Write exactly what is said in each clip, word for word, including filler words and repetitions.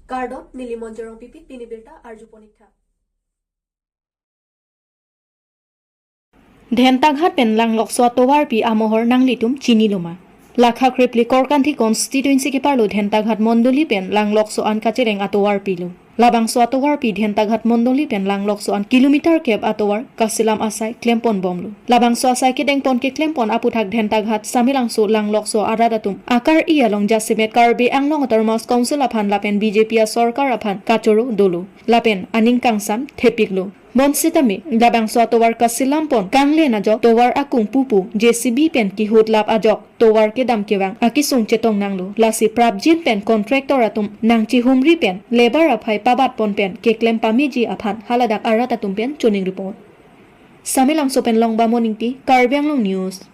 Kardom, neli Monjorong Pipit, pini birta arjuponik tha. Dhentaghat pen Langlokso atovarpi amohor nanglitum chinilo ma? Lakha krepli Korkanthi constituency keparlo Dhentaghat mondoli pen Langlokso an kacheleng atovarpilo. Labangso atovarpi Dhentaghat mondoli pen Langlokso an kilometer kep atovar kasilam asai klempon bomlo. Labangso asai kedengpon keklempon aputhak Dhentaghat, Samelangso, Langlokso arat atum akar-i along jasemet Karbi Anglong Autonomous Council aphan lapen B J P asorkar aphan kachoro dolo lapen aning kangsam thepiklo. Bonsitame labangso atovar kasilampon kanglen ajok tovar akung pupu J C B pen kihutlap ajok tovar kedam kevang akesung chetong nanglo. Lasi prapjin pen contractor atum nangchihumri pen labour aphai pabatpon pen keklem pameji aphan haladak arat atum pen choningripon. Samelangso pen Longbamon Ingti, Karbi Anglong News.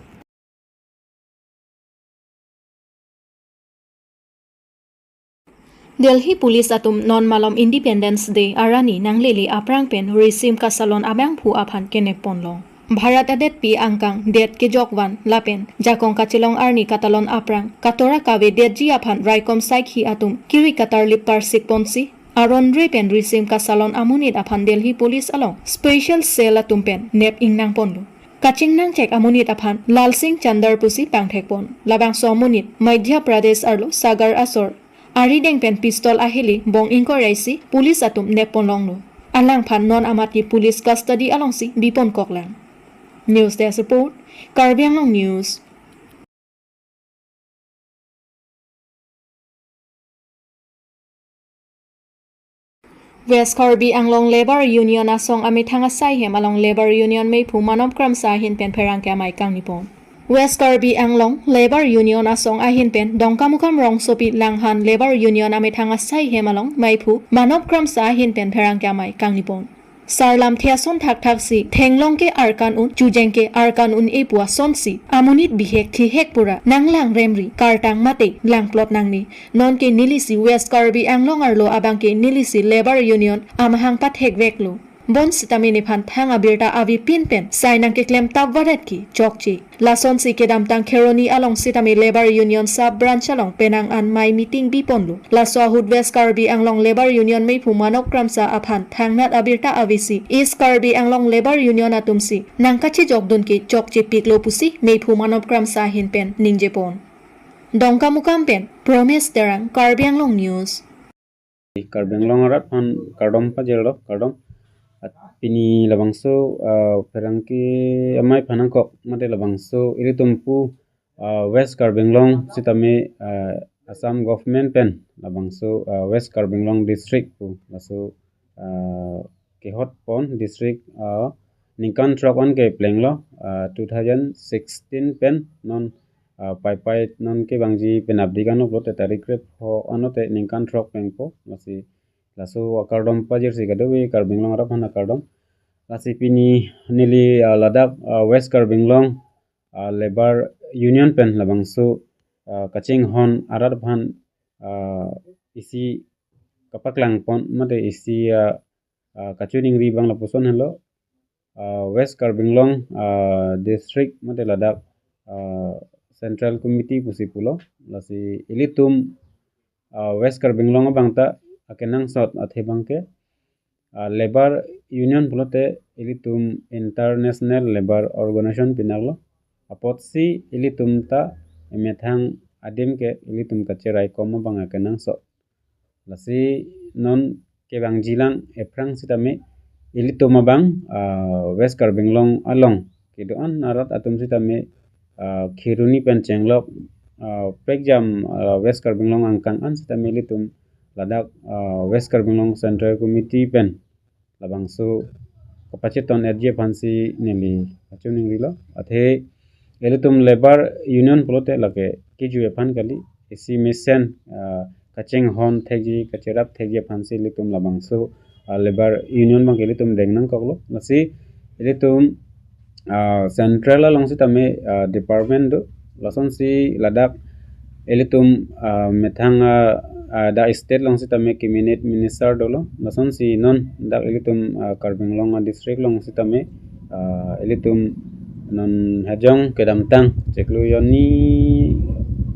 Delhi Police atum non malom Independence Day arni nanglele aphrang pen risim kasalon abangphu aphan kenepponlong. Bharat adetpi angkang det kejokvan lapen jakong kachelong arni katalon aphrang katora kavedetji aphan raikom saikhi atum kiri katarlip parsikponsi aron re pen risim kasalon amonit aphan Delhi Police along special cell atum pen nep ingnangponlo. Kachingnangchek amonit aphan Lalsing Chandar pusi pangthekpon. Labangso amonit Madhya Pradesh arlo Sagar asor. Arideng pen pistol ahili bong ingkoi ra isi police atum nepponlonglo. Alangphan non amat ke police custody alongsi biponkoklang. News Desk Report, Karbi Anglong News. West Karbi Anglong Labour Union asong amethang asai hem along Labour Union meiphu Manop Kramsa ahin pen pherangke amei kangnipon. West Karbi Anglong Labour Union asong ahin pen Dongkamukam rongsopi Langhan Labour Union amethang asai hem along meiphu Manop Kramsa ahin pen pherangke amei kangnipon. Sarlamthe ason thakthaksi thenglong ke arkan un, chujeng ke arkan un-e pu asonsi amonit bihek thihek pura nanglangremri, kartang mate langplot nangne. Nonke nelisi West Karbi Anglong arlo abangke nelisi Labour Union amahang pathekveklo. Bonsitame nephan thang abirta avepin pen sai nangkeklem tap varet ke chokche. Lasonsi kedamtang Kheroni along sitame Labour Union Sub Branch along penang an mei meeting biponlo. Laso ahut West Karbi Anglong Labour Union meiphu Manop Kramsa aphan thangnat abirta avesi East Karbi Anglong Labour Union atumsi nangkachejokdun ke chokchepiklo pusi meiphu Manop Kramsa ahin pen ningjepon. Dongkamukam pen Promise Terang, Karbi Anglong News. Karbi Anglong arat aphan kardom pajirlo, kardom. At pini labangso, ah, pherangke amei aphan nangkok mate labangso ilitum pu, ah, West Karbi Anglong sitame, ah, Assam government pen labangso, ah, West Karbi Anglong district pu laso, ah, kehotpon district, ah, ningkan throk an keplenglo, ah, two thousand sixteen pen non, ah, paipai non kevangji penapdik anok lote tarik krepho anlote ningkan throk pengpo, lasi laso akardom pajirsi kadokave Karbi Anglong arat aphan akardom. Lasi pini neli, ah, ladak, ah, West Karbi Anglong, ah, Labour Union pen labangso, ah, kachinghon arat aphan, ah, isi kapaklangpon mate isi, ah, ah, kachiningri abang lapuson helo, ah, West Karbi Anglong, ah, district mate ladak, ah, Central Committee pusi pulo, lasi ilitum, ah, West Karbi Anglong abang ta akenangsot athe abangke, ah, Labour Union pulote ilitum International Labour Organization pinaklo. Apotsi ilitum ta emethang adim ke ilitum kacheraikom abang akenangsot. Lasi non kevangjilang ephrang sitame ilitum abang, ah, West Karbi Anglong along kedo-an arat atum sitame, ah, Kheroni pen chenglok, ah, prekjam, ah, West Karbi Anglong angkang an sitame ilitum ladak, ah, West Karbi Anglong Central Committee pen labangso kapacheton-etji aphansi neli kachiningrilo. Athe ilitum Labour Union pulote lake kejui aphan kali, isi mesen, ah, kachinghon thekji, kacherap thekji aphansi ilitum labangso, ah, Labour Union abangke ilitum deng nangkoklo. Lasi ilitum, ah, Central along sitame, ah, department do, lasonsi ladak ilitum, ah, methang, ah, ah, dak state along sitame cabinet minister dolo, lasonsi non dak ilitum, ah, Karbi Anglong, ah, district along sitame, ah, ilitum non hajong kedamtang chiklo jonni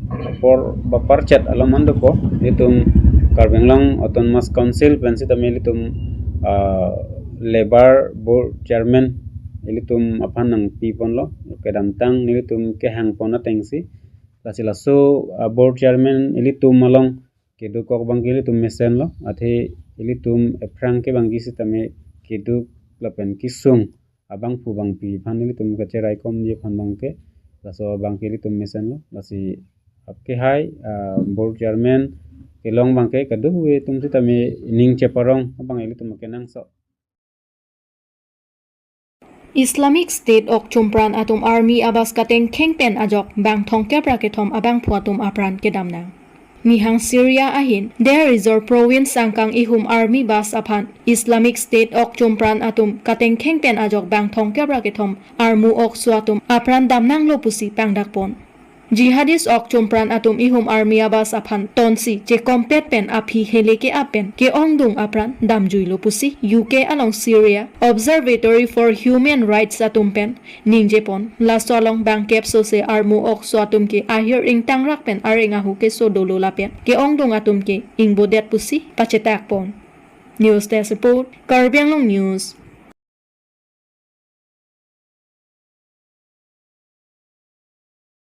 apor ba parchet along mandupo ilitum Karbi Anglong Autonomous Council pen sitame ilitum ah, Labour Board Chairman ilitum aphan nangpiponlo, kedamtang nelitum kehangpon atengsi. Lasi laso ah, Board Chairman ilitum along keduk kok abangke ilitum mesenlo, athe ilitum ephrang ke abangke sitame keduk lapen kesung abangphu bangpi aphan ilitum kacheraikomji aphan abangke, laso abangke ilitum mesenlo. Lasi apke hai ah, Board Chairman kelong abangke kadokave atum sitame ning cheparong abang ilitum kenangsot. Islamic State ok chumpran atum army abas katengkheng pen ajok bang thomkep ra kethom abangphu atum apran kedam nang. Nihang Syria ahin Deir ez-Zor province angkang ihum army bas aphan Islamic State ok chumpran atum katengkheng pen ajok bang thomkep ra kethom armu ok su atum apran dam nanglo pusi pangdakpon. Jihadist ok chumpran atum ihum army abas aphan tonsi chekompet pen aphi hele ke-ap pen ke-ongdung apran damjuilo pusi U K along Syria Observatory for Human Rights atum pen ningjepon. Laso along bangkep sose armu ok su atum ke ahir ingtangrak pen areng ahu keso dolo lapen ke-ongdung atum ke ingbodet pusi pachetakpon. News Desk Report, Karbi Anglong News.